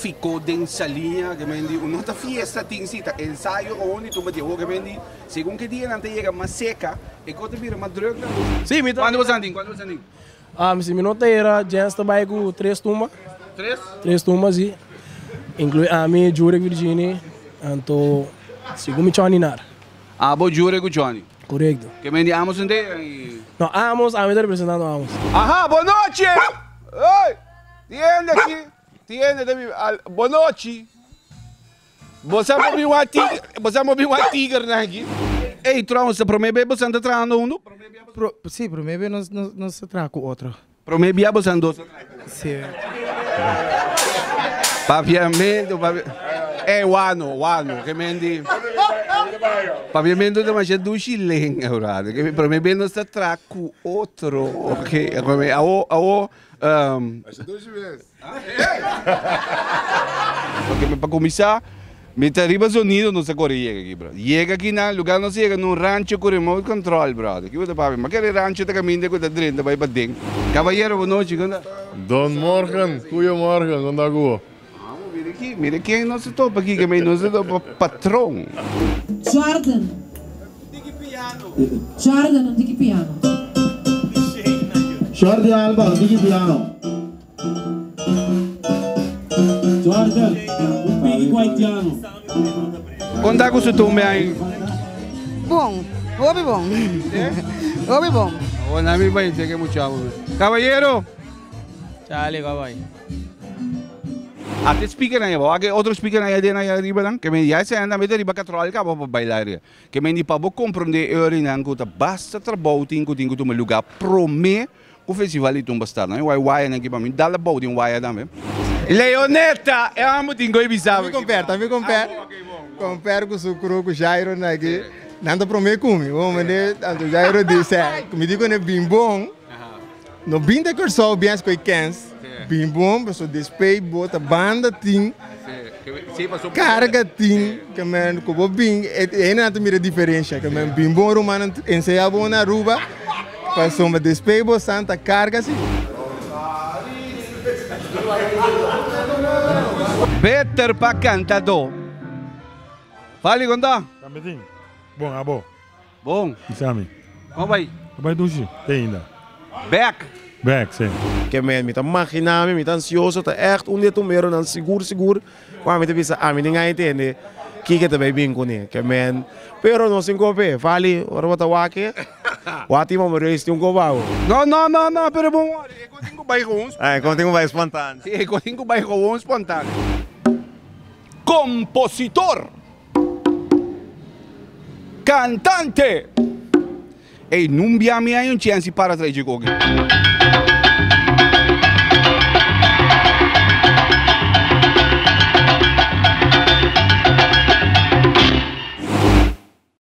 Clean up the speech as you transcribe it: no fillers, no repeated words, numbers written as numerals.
Tráfiko den Saliña, ke men di, no ta fiesta tin si, ta ensayo gewoon di tumba di awor, ke men di, segun ke dianan ta yega mas seka, e kos ta bira mas drùk tambe. Sí, mi ta. Kuantu bo san tin? Kuantu bo san tin? Si mi no ta era, Jens ta bai ku tres tumba. Tres? Tres tumba, si. Inklui ami, Jurek Virgini, anto segun mi Johnny Nar. Abo, Jurek ku Johnny? Korekto. Ke men di Amos no ta era i. No, Amos, ami ta representando Amos. Aha, bo nochi! Ey! Tin hende aki, tin hende ta biba al, bo nochi. Bo sa bo bin wak tiger, bo sa bo bin wak tigernan aki? Ey, trouwens, ta prome bes bosan ta trahando huntu? Pro, si, prome bes nos, nos, nos ta traha ku otro. Prome bia bosan dos ta traha ku otro? Si. Papiamentu, papia, ey, wano, wano, ke men di, papiamentu ta masha dushi lenga, brother. Ke men, prome bes nos ta traha ku otro, ok, awo, awo. Porque pa cuminsa, mi ta riba zonido nos a core yega aki, brother. Yega aki na lugar nos yega na un rancho cu remote control, brother. Kico ta papia? Ma kere rancho ta caminda cu ta drenta bay paden. Caballero, bo nochi, con ta? Don Morgan, goeiemorgen, con ta cu bo? Ah, bo mira aki, mira ken nos a topa aki, ke nos a topa patron. Jordan. Jordan, un tiki piano. Jordi Alba, un tiki piano. Jordan, un piki ku haitiano. Kon ta ku su tumbe ai? Bon, hopi bon. Hopi bon. Awor nan mi bai teke muchabu. Caballero! Chale, cabai. Ate speakernan ya wak e otro speakernan ya den aya riba nan ke men ya esei nan tambe ta riba katròl kaba pa baila riba ke men di pa bo komprondé e orinan ku ta basta trabou tin ku tin ku tuma lugá promé ku festival di tumba start nan e wai wayanan ki pa mi dal abou den waya tambe. Leoneta e amo tin ku e bisa Mi komper ta mi komper komper ku su kru ku Jairo nan aki nan ta promé ku mi bo mende anto Jairo di sè mi di kuné bin bon. No bin ta Kòrsou biens ku e kens bin bon pasobra despei bo ta banda tin karga tin ke men ku bo bin e hendenan ta mira diferensha ke men bin bon rumannan enseña bo na Aruba pasobra despei bo san ta karga si. Beter pa kantadó. Fali kon ta? Tambe tin. Bon abo. Bon. Bisa mi. Kon bai? Ta bai dushi. Te ainda. Bek. Bek, si. Ke men, mi ta magina mi, mi ta ansioso, ta ègt un di e tumeronan sigur sigur ku ami ta bisa ami tin gana tende kiko ta bai bin kuné. Ke men, pero nos tin kope, Fali, ora bo ta wak e, wak tin mama Reus tin un kopa awo. No, no, no, no, pero bon wòrdu, e kon tin ku bai gewoon. Ah, e kon tin ku bai spontaneo. Si, e kon tin ku bai gewoon spontaneo. Kompositor. Cantante! Ey, nun bia mi hay un chance para trae dje koki.